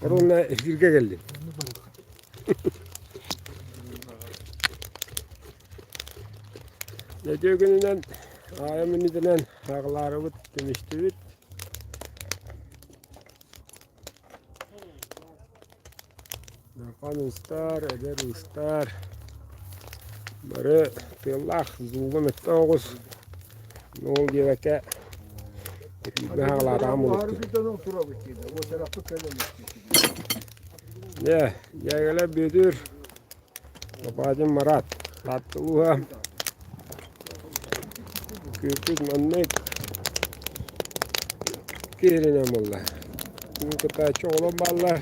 Оруна эфиргэ кэллим. Нөтүө күнүнэн аайа мүнүүтүнэн хаҕылаарыбыт түмүстүбүт. Дархан уустар, эдэр уустар бары тыаллаах зууга мөттө оҕус ол диэбэккэ эфиргэ хаҕылаатаҕым булуктун. Дьэ, дьээгэлэр Бүөтүр, Лопатин Марат, Таатта улууһа, Күөппүт маннык киһиринэн буолла. Күн кытааччы оҕолор бааллар.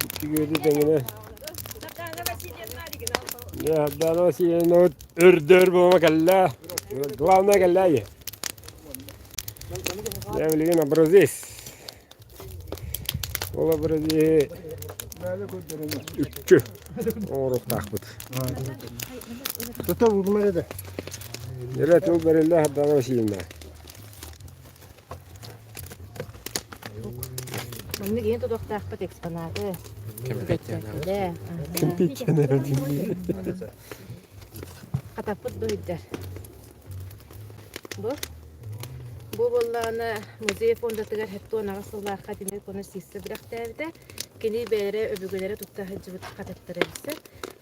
Икки күөтү тэҥинэн. Дьэ, Сардаана Васильевна өрдөр буола кэллэ. Главное кэллэ. Дьэ, билигин образец. Ол образеһы үкчү оҥоруохтаахпыт. Тута булмар да. Эрэ тыл бэриллэ Сардаана Васильевна. Маннык иһин тутуохтаахпыт экспонаты. Кэмпиэттэнэ. Хатаппыт дуһуйдар. Бу бу буоллаҕына музей фондатыгар 78 сыллаахха тимир коно сиссэ бэлэхтээбитэ. Кини бэйэлэрэ өбүгэлэрэ тутта сылдьыбыт хататтара эбитсэ.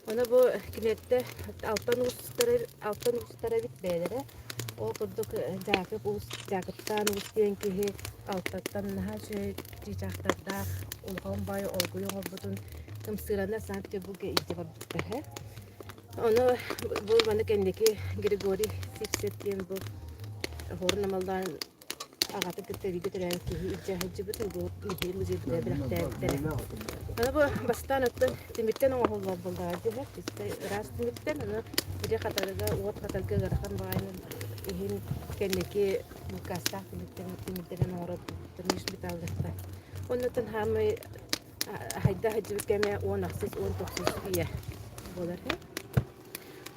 Ону бу киниэттэ алтан уустара алтан уустара эбит бэйэлэрэ. Ол курдук Дьаакып уус Дьаакыптаан уус диэн киһи алтаттан наһаа үчүгэй чыычаахтардаах улахан баай олгуй оҥорбутун ымсыырана Санкт-Петербурга илдьэ барбыттар. Ону бу маны кэнники Григорий Сивцев диэн бу Хорун Амаллаан аҕатын кытта бииргэ төрөөбүт киһи илдьэ сылдьыбытын бу музей музейбытыгар бэлэхтээбиттэрэ. Аны бу бастаан оттон тимиртэн оҥоһуллар буоллаҕа дьиһэр, чистай ыраас тимиртэн, аны били хатарыга, уот хатарга ыарахан баҕайы иһин кэнники булкаастаах тимиртэн тимирдэрин оҥорор металлартан. Оннуттан хаамай Хайда сылдьыбыт кэмэ 10 ахсыс, 19 үйэ буолар.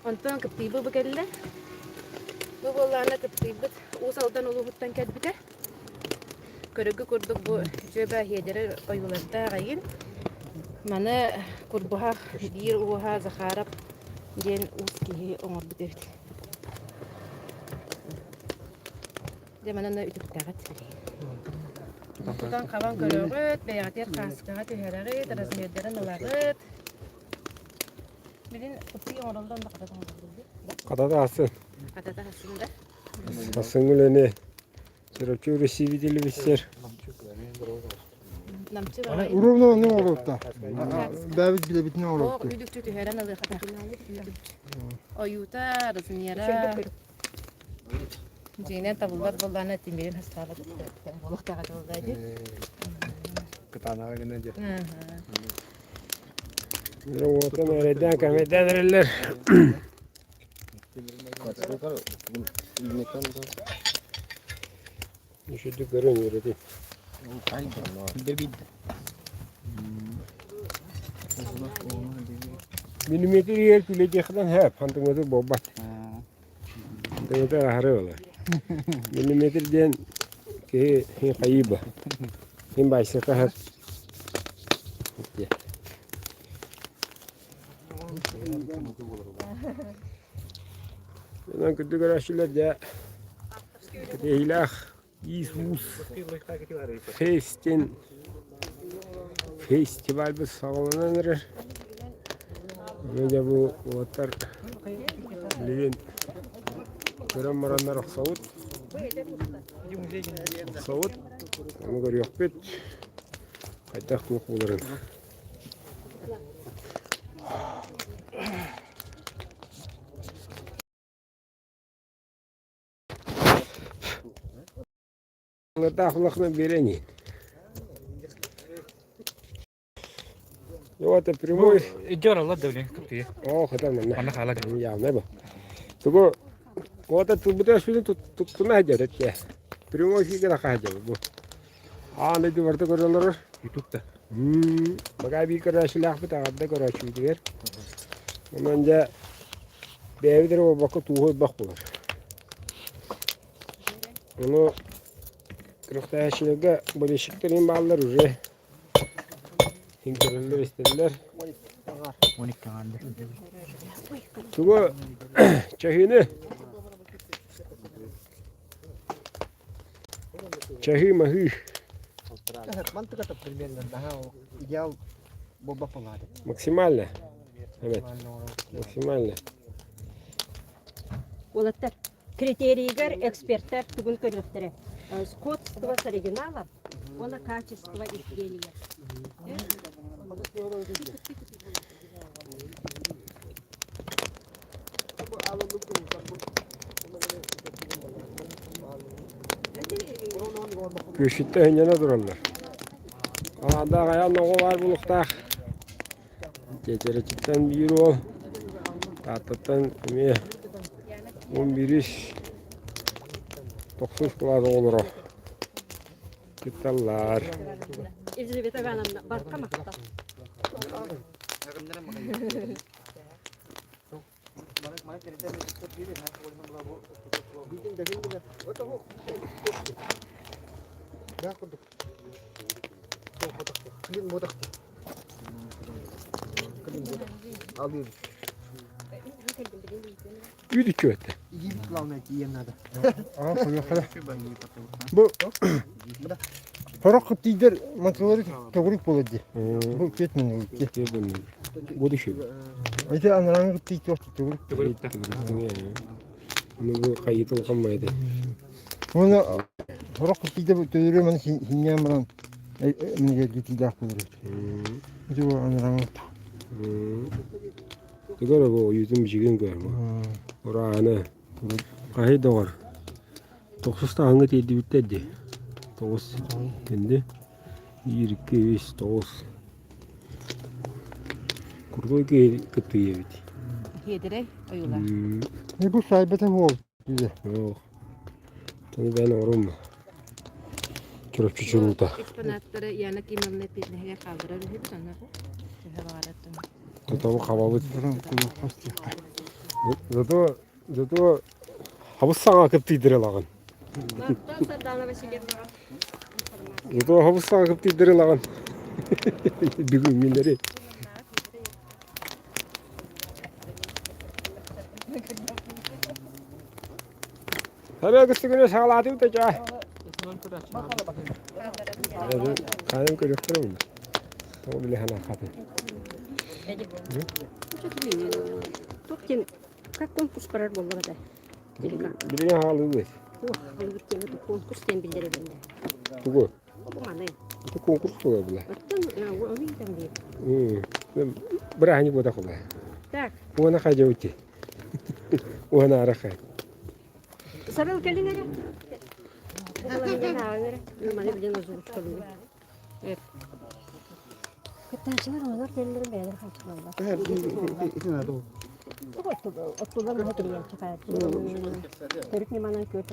Онтон кыптыйбы бу кэллэ. Бу буоллаҕына кыптыйбыт Уус Алдан улууһуттан кэлбитэ. Көрөгү курдук бу дьүөбэ иэдэрэ ойуулардаах айын. Маны Курбуһах биир ууһа Захаров диэн уус киһи оҥорбут эбит. Дьэ манан үтүктэҕит Тутан хабан көрөҕүт, бэйэҕитигэр хааскаҕа түһэрэҕит, размердарын ылаҕыт. Билин кыптый оҥороллор да хатата оҥороллор. Хатата асын. Хатата асын да. Асын үлэни Чурапчы ресивителибиссер. Намчы баҕайы. Уровно ону оҥоруохта. Бэйэбит билэбитинэн Ох, оҥоруохта. үдүкчү түһэрэн ылыахата. Ойуута, размера. Дьиҥинэн табыллар буоллаҕына тимирин хастаабат буолуохтааҕа буолла дии. Кытаанаҕа гына дьэ. Уотун эрэйдээн кэмэйдээн эрэллэр. Үчүгдүк көрөн үөрэтин. Миллиметр иһэр күлэдиэхтэн хэп, хантыҥытыр буолбат. Хантыҥытыр аһары буолар. Миллиметр диэн киһи хин хайыыба. Хин байсыка хэп. Онон күндү көрөөччүлэр дьэ кэтэһиилээх Иисус Фестин фестивальбыт саҕаланан эрэр. Дьэ бу уолаттар билигин көрөн бараннар охсобут. Охсобут. Ону көрүөхпүт. Хайдах туох буоларын. Улахана биэрэниин. Ну это прямой. Идёр алла да блин кыптыйа. О, хата манна. Манна хаала. Явно бу. Тугу вот это тубута сүнү туттуна хадьар этте. Прямой эфирге хадьар бу. Аан дойду барыта көрөлөр. Ютубта. Бага биир көрөөччүлээхпит аҕарда көрөөччүбүтүгэр. Онон дьэ бэйэбит эрэ буолбакка тууһу ылбах буолар. Ону. Күрэхтэһээччилэргэ болельщиктар иһин бааллар уже көрөллөр истэллэр. 12 аҥаанда. Тугу чаһыыны чаһыы маһыы Мантыката примерно наһаа идеал буолбат буолаады. Максимально. Эбэт. Максимально. Уолаттар, критерийгэр эксперттэр тугун көрүөхтэрэ? Сходство с оригиналом уонна качество изделия. Күөсүттэ өһүнньэнэ тураллар. Алаандаах айаан оҕо баар булуктаах. Тиэтэрэчиттэн биир уол, Тааттаттан эмиэ 11-ис, тохсус кылаас оҕолоро кытталлар. Елизавета Ивановна, барка махтал. Үүт үчүөттэ. Главное тиийэн надо. Бу Хорох кыптыйдар мантылары төгүрүк буолар дии. Бу кет мен Будущий. Ити анарааҥы кыптый туох төгүрүк. Ну бу хайытыл хаммайды. Уонна хорох кыптыйда төдөрү маны синньээн баран минигэр гитиилээх буолар. Ити бу анарааҥы. Тугар бу уютун бичигин көр бу. Урааны. Хаһый доҕор. Тохсус таһыҥҥа тиэрдибиттэр дии. Тоҕус кэнди. Биир, икки, үс, тоҕус. Курдук киһи кыттыйа эбит. Хиэдэрэй ойуулаах. Не бу сайбата буол диye. Ох. Тону бэйэн оҥорум. Чурапчы чуруута. Экспонаттары Яна Кимовна эппиэтинэһигэр хаалларар үһүбүт, онно төһө баҕарар Тотому хабабыт. Зато Зато хабыс саҥа кыптыйдырылаҕын. Махтал Сардана Васильевнаҕа. Зато хабыс саҥа кыптыйдырылаҕын. Бүгүҥҥүлэри. Хара кыстыгына саҕалаатым да чаа. Ханым көрүөхтэрэ уну. Тоҕо билэ ханаахатын. Туох диэн Как конкурс барар буолла да? Билигин хаалыыбыт. Туох халыыбыт диэн конкурс диэн биллэр эбиннэ. Тугу? Маны. Это конкурс була була. Оттон ону ыйтан диир. Бырааһынньык буотах була. Так. Уона хайдьа ути. Уона арахай. Сарыл кэлин эрэ. Маны билин озвучкалыыр. Кыттааччылар оҕолор кэллэрин бэйэлэрэ хааччылаллар. Оттулар маһы кирийээччи Төрүт ньыманан күөт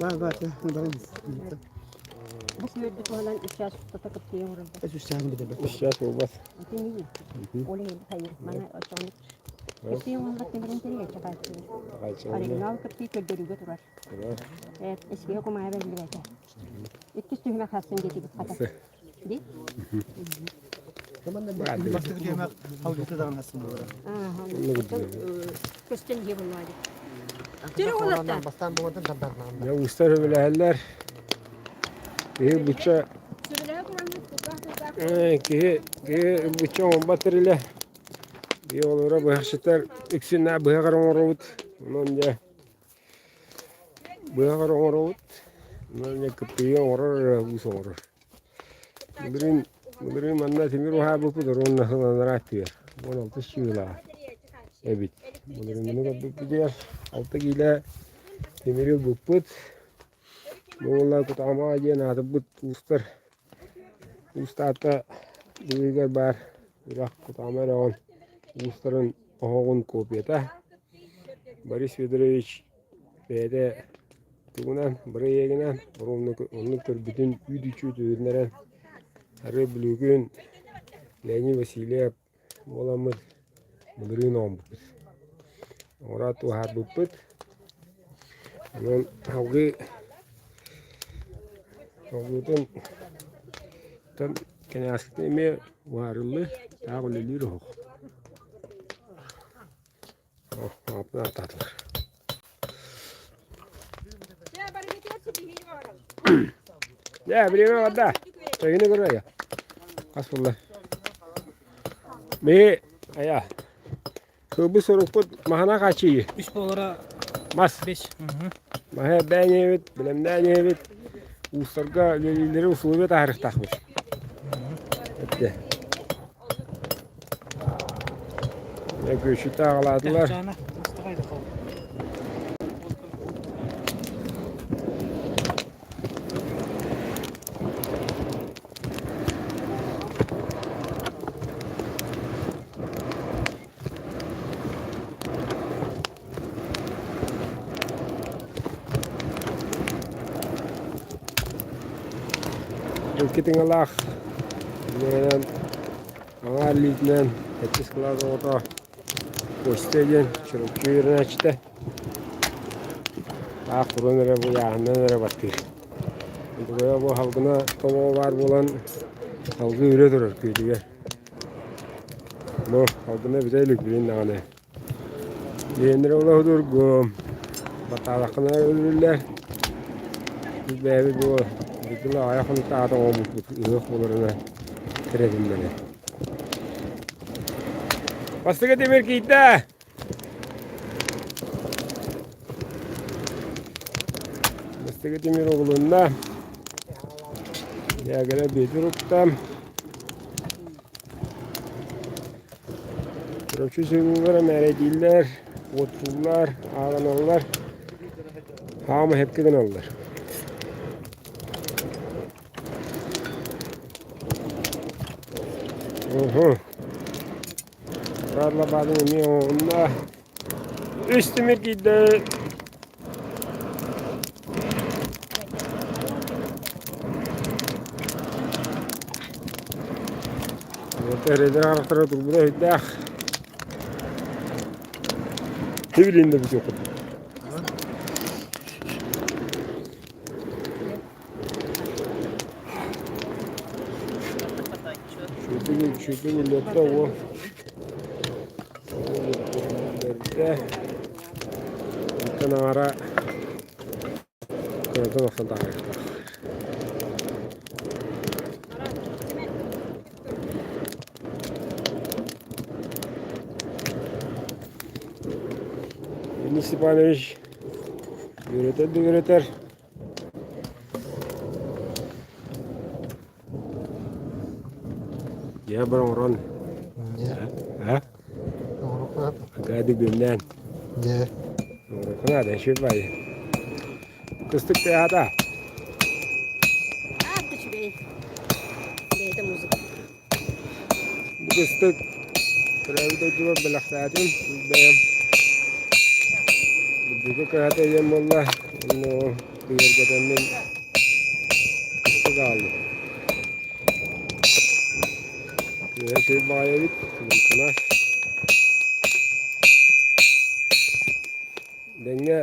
Бар бар Бу күөрдү туһанан үс чаас устата кыптыйа оҥороллор. Үс чаас битэ. Үс чаас буолбат. Ити Ол иһин хайыр маны оччоҕуну кыптыйа оҥорбот тимирин кирийээччи хааччылар. Оригинал кыптый көрдөрүүгэ турар. Эскиһэ кумаайа бэриллибэтэ. Иккис түһүмэх хассын диэтибит хата. Ди? Бастакы түһүмэх халгыты даҕаны хассын буолара. Көстөн дии буллаа ди. Түрү уолаттар. Бастаан буолан тардарнаан. Я устар сөбүлэһэллэр. Киһи бучча киһи киһи бучча оҥорбот тэрилэ. Киһи олоро быһахсытар үксүн быһаҕар оҥоробут. Онон дьэ Быһаҕар оҥоробут, уонна кыптыйы оҥорор эрэ уус оҥорор. Былырыын былырыын манна тимир уһаабыппыт уонна сыланара түһэр. 16 сыылаах эбит. Былырыыҥҥыны көрбүппүтүгэр алта киилэ тимири ылбыппыт. Бу уоллар Кутаамаҕа диэн аатырбыт уустар уустаата быыһыгар баар үрэх Кутаама үрэҕин уустарын оһоҕун копията. Борис Федорович бэйэтэ тугунан бырайыагынан оннук көрбүтүн үүт-үчү түһүннэрэн арыы Бүлүүгүн Леонид Васильев буоламмыт былырыын оҥорбуппут. Оҥороот уһаарбыппыт. Онон салгыы Олуутун тон кэнээскитин эмиэ уһаарыллыы, таах үлэлиир оһох. Ааппын ааттаатылар. Дьэ, бириэмэ барда. Эйигини көрө Хас буолла? Ми айа. Кылбы сорукпут маһана хаачыйы. Үс буолара Мас. бес. Маһа эрдээн иһэбит, бэлэмнээн иһэбит. Уустарга үлэлииллэри условия таһаарыахтаахпыт. Эттэ. Күөчүтэ аҕалаатылар. Икки тыҥалаах иннинэн аҥаар илиитинэн сэттис кылаас оҕото Костя диэн Чурапчы үөрэнээччитэ таах туран эрэ бу ыйааһынынан эрэ баттыыр. Дугуйа бу салгына тобоҕо баар буолан салгыы үрэ турар күөтүгэр. Бу салгына бүтэ илик билин даҕаны. Биһиэннэрэ олоһудургум баттаатаххына өлөрүллэр. Біз бэйэбит бу дыла аҕыйах хонуктааҕыта оҥорбуппут ыһыах буоларына тэрэтиннэрэ. Бастакы тимир киирдэ! Бастакы тимир оҕулунна. Дьээгэрэ Бүөтүр укта. Чурапчы сыыллара мээрэйдииллэр, уоттууллар, ааҕыналлар, хаама хэпкэ гыналлар. Уһу. Баарын эмиэ оҥоһунна. Үс тимир киирдэ. Эрэйдэр харахтара турбута өйдөөх. Тибилин да бүтүөх курдук. Үчүгэй үллэрдэ уол. Үллэрдэ. Онтон аҥара кыратан охсон таһаарыахтаах. Денис Степанович үөрэтэр да үөрэтэр. Дьэ бар оҥорон а Агаады бүмнээн Дьэ. Оҥоруохха үчүгэй баайы Кыстык тыаһата Аат үчүгэй. Бэйэтэ музыка. Бу кыстык төрөөбүт дойдубар бэлэхтээтим бэйэм Бурдуга кыһата ийэм буолла онно бигэргэтэммин кыстык аҕаллым Кыыһа үчүгэй баҕайы эбит кылынкынас Дэҥҥэ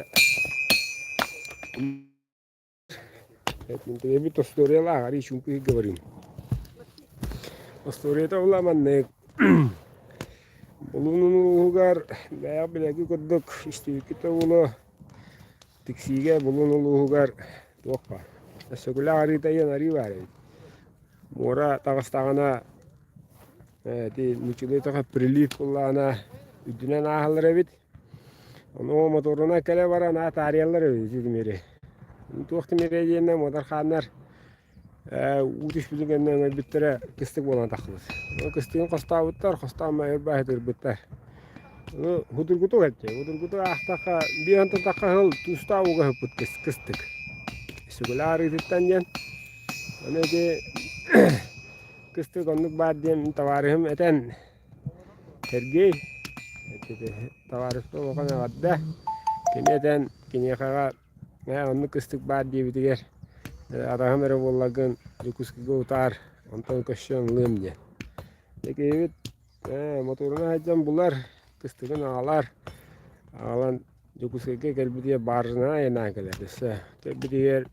Эбит остуоруйалаах арыый чуҥкуй говорим. Остуоруйата була маннык Булуҥ улууһугар бэйэх билэрги курдук истибиккит да буолуо Тиксиигэ Булуҥ улууһугар туох баар Өссөкүлээх арыыта диэн арыы баар эбит. Муора таҕыстаҕына ити нууччалыы эттэххэ прилив буоллаҕына үрдүнэн ааһаллар эбит. Ону моторунан кэлэ баран аа таарыйаллар эбит ити тимири. Туох тимирэ диэннэ муодар хааннар уу түспүтүн кэннэ өҥөйбүттэрэ кыстык буолан тахсыбыт. Ол кыстыгын хостообуттар, хостоон ырбаһы ытырбыттар. Ону судургутук этэ. Судургутук аахтахха, биир онтон тахха сыл туустаах ууга сыппыт кыстык. Сүгүлэ арыытыттан диэн. Аны ити кыстык оннук баар диэн табаарыһым этэн Сергей табаарыспар улахан эҕэрдэ. Кини этэн киниэхэҕэ ээ оннук кыстык баар диэбитигэр атаһым эрэ буолларгын Дьокуускайга утаар, онтон көссөн ылыам диэн. Дьэ киһибит ээ мотуорунан сылдьан булар, кыстыгын аҕалар, аҕалан Дьокуускайга кэлбитигэр бааржанан айаннаан кэлэр. Өссө кэлбитигэр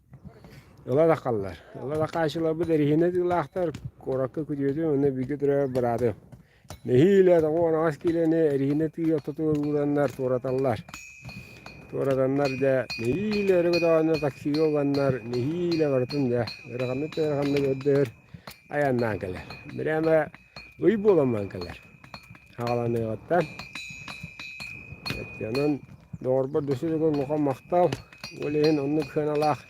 Ыла да халлар. Ыла да хаачыларбыт эриһинэ тыылаахтар, куоракка күтүөтүм уонна бииргэ төрөөбүт быраатым. Нэһиилэ 98 киилэни эриһинэ тыы ортотугар уураннар туораталлар. Туоратаннар дьэ нэһиилэ өрө көтөҕөннөр таксига уганнар нэһиилэ барытын дьэ ыараханнык да ыараханнык өрдөөр айаннаан кэлэр. Бирээмэ ый буоламман кэлэр. Хаҕаланыаҕыттан. Онон доҕорбор дөссө төгүл улахан махтал. Ол иһин оннук сыаналаах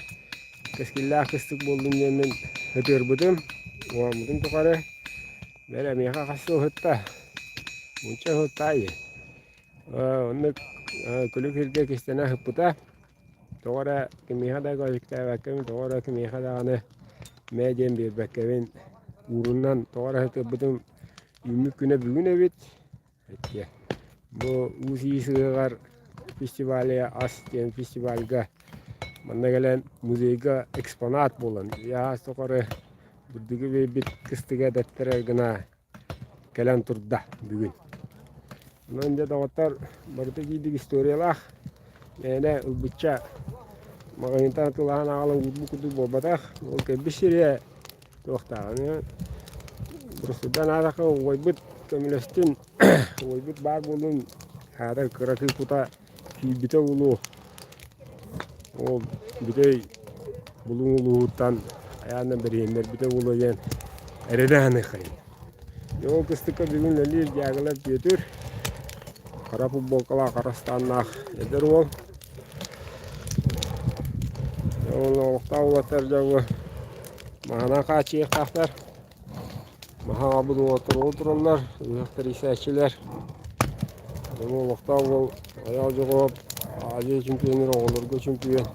кэскиллээх кыстык буоллун диэммин ытыырбытым, уһаммытым тухары Бэрэ миэхэ хас сыл сытта? Мунча сылтаайы. Оннук күлүк сиргэ кистэнэ сыппыта. Тоҕо эрэ кимиэхэ да көдьүктээбэккэбин, тоҕо эрэ кимиэхэ даҕаны мээ диэн биэрбэккэбин уурунан тоҕо эрэ сытыарбытым үүммүт күнэ бүгүн эбит. Итиэ. Бу Уус Иис ыһыаҕар фестивале ас диэн фестивальга манна кэлэн музейга экспонат буолан аас тухары бурдугу биэрбит кыстыга дэттэрэр гына кэлэн турда бүгүн. Онон дьэ доҕоттор барыта киирдик историялаах мээнэ ылбычча маҕаһыынтан атыылаһан аҕалан уурбут курдук буолбатах. Ол кэлбит сирэ туохтааҕыны Бырысыдан аатахха убайбыт көмөлөстүн, убайбыт баар буоллун, аатар кыракый кута киирбитэ буолуо. Ол бүтэй Булуҥ улууһуттан айаанна бэриһиннэрбитэ буолуо диэн эрэнэ саныаххайын. Ол кыстыкка бүгүн үлэлиир Дьаагалар Бүөтүр, хара футболкалаах, хара ыстааннаах эдэр уол. Ол олохтоох уолаттар дьоҥҥо маһынан хааччыйыахтаахтар. Маһа аҕалбыт уолаттар ол тураллар, ыһыах тэрийсээччилэр. Ону олохтоох уол Айаал Дьоҕуоп Азия чемпионнар оҕолорго чемпион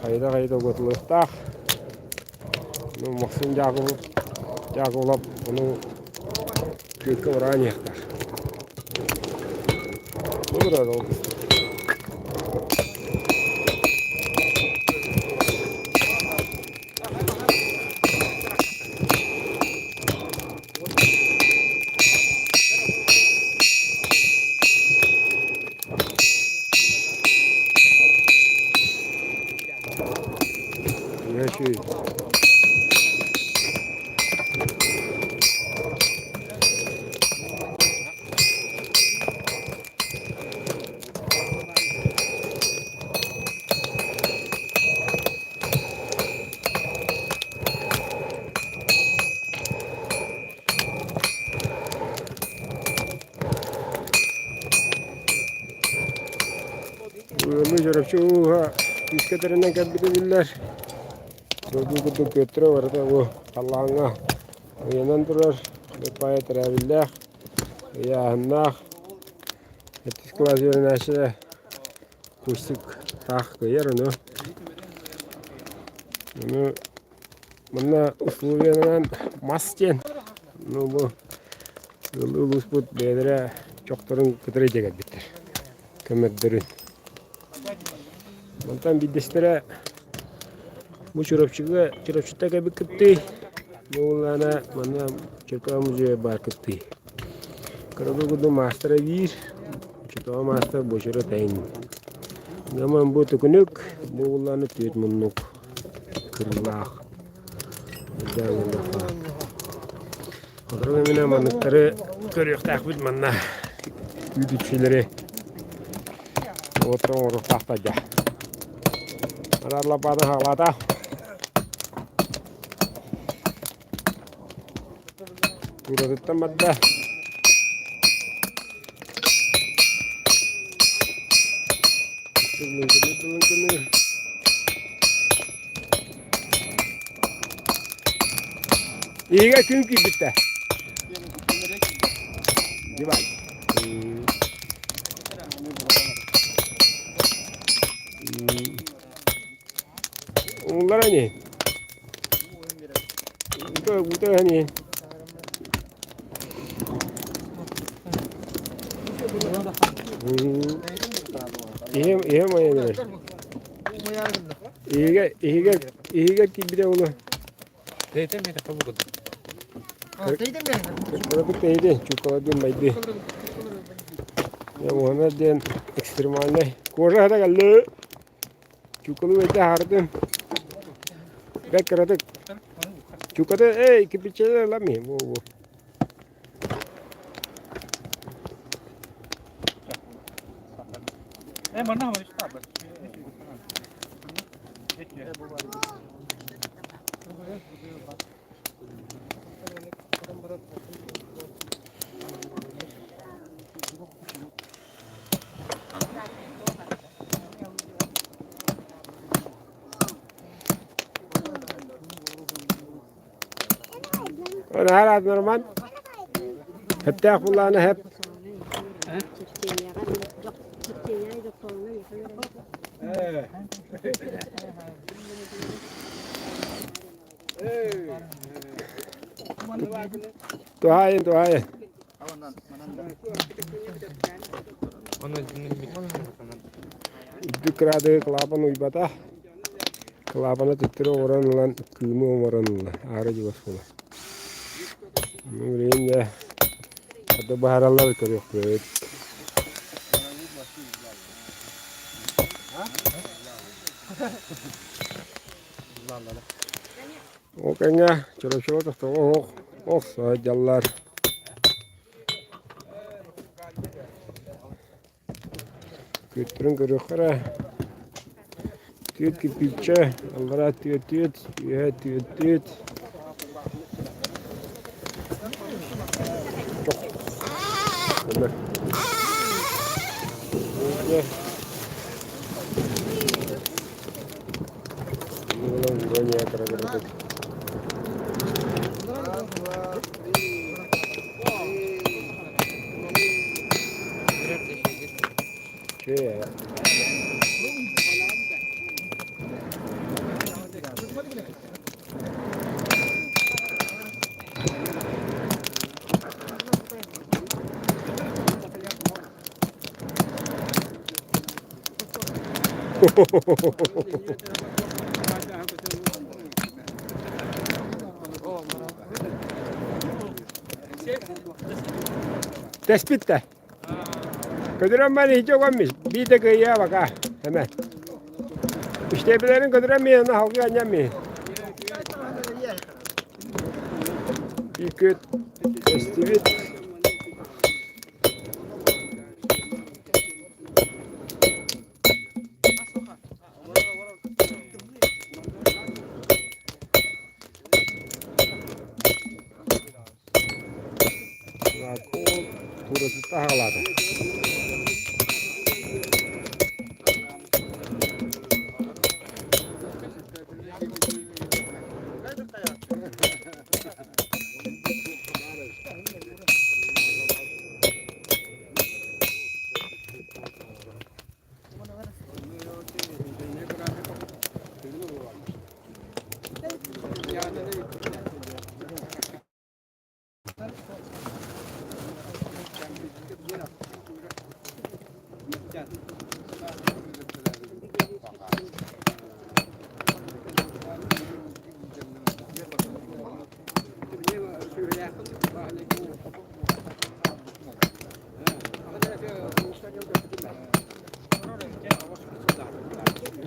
хайда-хайда угатылыахтаах. Ну, Максим Дьаакыбылап, Дьаакыбылап ону күөккэ ураан иһиэхтээх. Бу турар ол Yaşıyor. Ыалы Чурапчы улууһа күүскэ тэринэн кэлбитэ биллэр. Дойду курдук күөттэрэ барыта бу халлааҥҥа ыйанан турар, бэт тэрээбиллээх, ыйааһыннаах. Сэттис кылаас үөрэнээччилэрэ Кустик таах кыайар ону. Ону манна условиянан мас диэн. Ну бу ыалы улууспут бэйэлэрэ чохторун кытары дьэ кэлбиттэр. Көмөрдөрүн. Мантан биирдэстэрэ бу Чурапчыга Чурапчыта кэлбит кыттыы. Бу улаана манна Чөркөөх музейа баар кыттыы. Кырабы курдук маастара биир, оччотооҕу маастар буочара тэҥ. Гаман бу төкүнүк, бу уоллааны түөрт муннук кырыылаах. Сотору кэминэ манныктары көрүөхтээхпит манна үүт үксүлэри уоттан оҥоруохтаахтар дьэ. Араар лаппаатын хаалаата. Туратыттан барда. Иһигэ күн киирбиттэ. Дивай. Уллар ини. Уута ини. Иһим иһим айаныр. Иһигэ иһигэ иһигэ киирбитэ буолуо. Тэйтэн миэтэ хабы курдук. Кырабыт тэйди, чуккаладын майды. Уонна диэн экстремальнай кожа хата кэллэ. Чуккалыы бэйдэ аһардым. Бэк кыратык. Чуката, эй, кирпиччэлэр ылам иһин. Во, во. Наһаа норман. Хэптээх буллаана хэп. Туһаайын, туһаайын. Үрдүк кыраадыгы клапан уйбата. Клапаны төттөрү оҥорон ылан, кыымы оҥорон ылла. Аара дьугас буолар. Ну, билигин дьэ, хата баһараллар көрүөхпүт. Ол кэмҥэ чорочуга тохтоҕо оһох охсо сылдьаллар. Күөттэрин көрүөххэ эрэ. Түөрт кирпииччэ, аллараа түөрт түөрт, үөһэ түөрт түөрт. Теспит да. Көтүрэн бар иһдьэ угаммис. Биир да кыайыа бака. Эмэ. Үстээбилэрин көтүрэн миэнэ халгы анньан ми. Биир күт эстибит. Туурасыта хаалаата.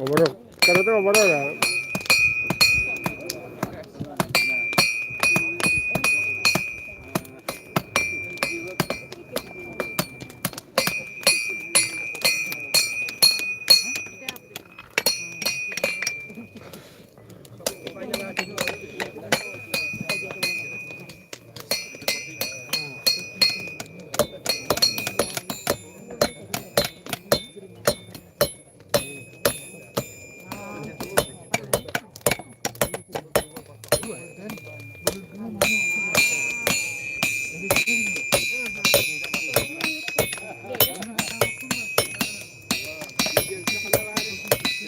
Оборор, карата оборор.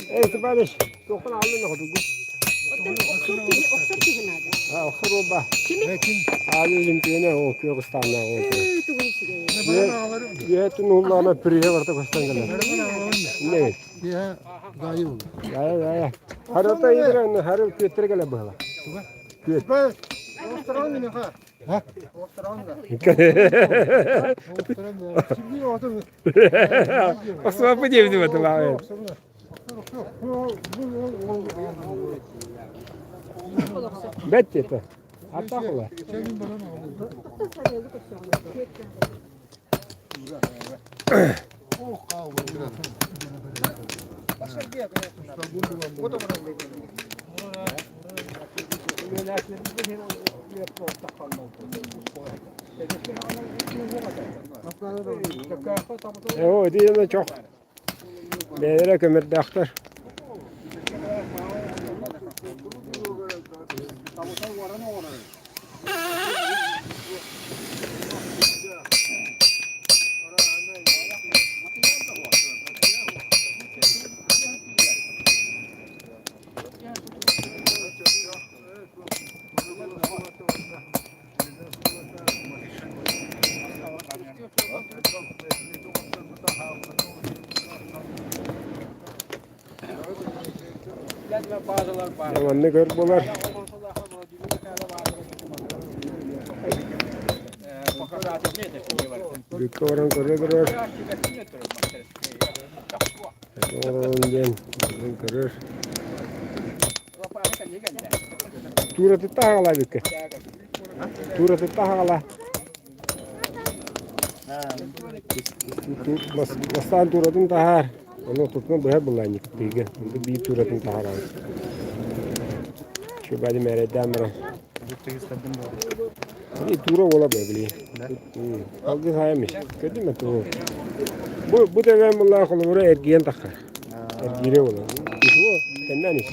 Эй, товарищ, туохпун аҕаллын хотугу. Охсор киһи, охсор киһи наада. А, охсор буолба. Кими? Аайы чемпионе ол күөх ыстааннаах ол. Тугун үчүгэй. Үөһэттэн уһуллаҕына приһэ барыта көстөн кэлэр. Не? Дайа, дайа. Харата идирэн, хары күөттэрэ кэлэр быһыла. Күөт. Охсубаппы диэбитим этим аҕай. Бэт это. Аттахула. Оо, ити чох. Бэйэлэрэ көмөрдөөхтөр. Маннык өр буолар. Бүккэ баран көрө турар. Оҥорон диэн көрөр. Туратытта хаҕала эбиккэ. Туратытта хаҕала. Бастаан тууратын таһаар, ону тутна быһа былаанньыктыыга. Онто биир тууратын таһаарабыт. Чубади мэрэйдээн баран. И тура ола били. Алгы хаямыш. Көрдүм туу. Бу бу деген булла холобура эргиен тахха. Эргире ола. Бу кеннен ис.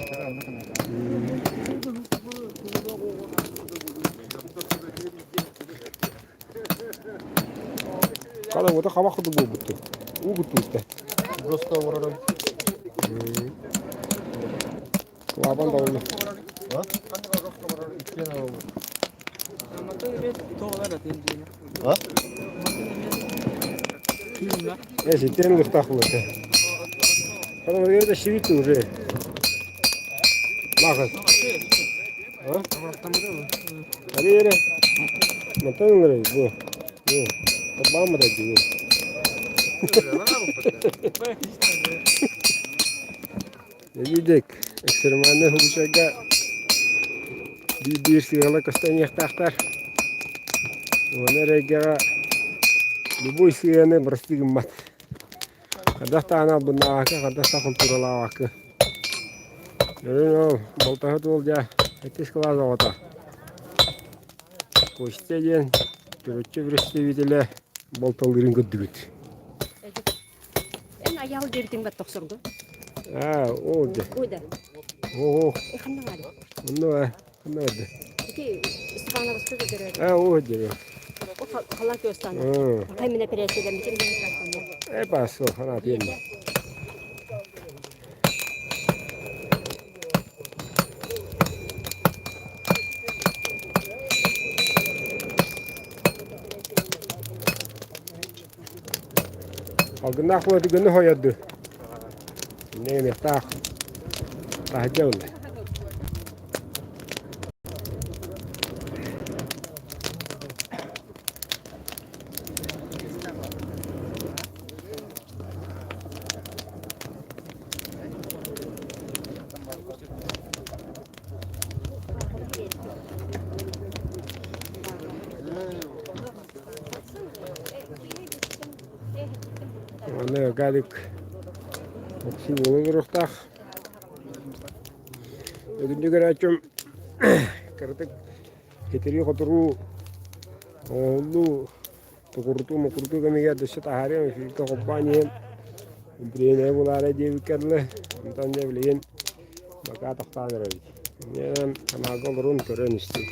Хала уота хабах курдук буолбутту. Уу куттубутта. Просто олорор. Клапан да А? Э, ситтен лыхтах булата. Хала это шивит уже. Махас. А? Ари эрэ. Мантан ыларай бу. Бу. Табаамата дии. Видик, экстремальный хубучайга биир сыала көстөн Уонна эрэйгэҕэ любой сыаны бырастыы гыммат. Хайдах даҕаны албыннаабакка, хайдах да култууралаабакка. Өрүн ол балтаһыт уол дьэ иккис кылаас оҕото. Костя диэн төрүччү представителэ балталыырын көрдүбүт. Эн аял диэбитиҥ бат тохсорго. Аа, оо дэ. Ой да. Оо, Э ханна баар? онно аа, ханна барды? Ити Степановска көрөр. Аа, оо дэ. О хала көстан. Аа. Хаймина операцияларым Э, басыл, хана тиэмэ. Алгыннаах буолар гыны хойорду. Иннеге таһырдьа ылла. Аны Галик охсуу буолан туруохтаах. Өтүндү көрөөччүм кыратык хитирии-хоторуу оҥоһуллуу тукурутуу-мукурутуу кэмигэр дөссө таһаарыам эфиргэ холбоон иһэн бириэмэ булаары диэбиккэ дылы онтон дьэ билигин бакаа тохтоон эрэбит. Инньэ гынан санаага олорун көрөн истим.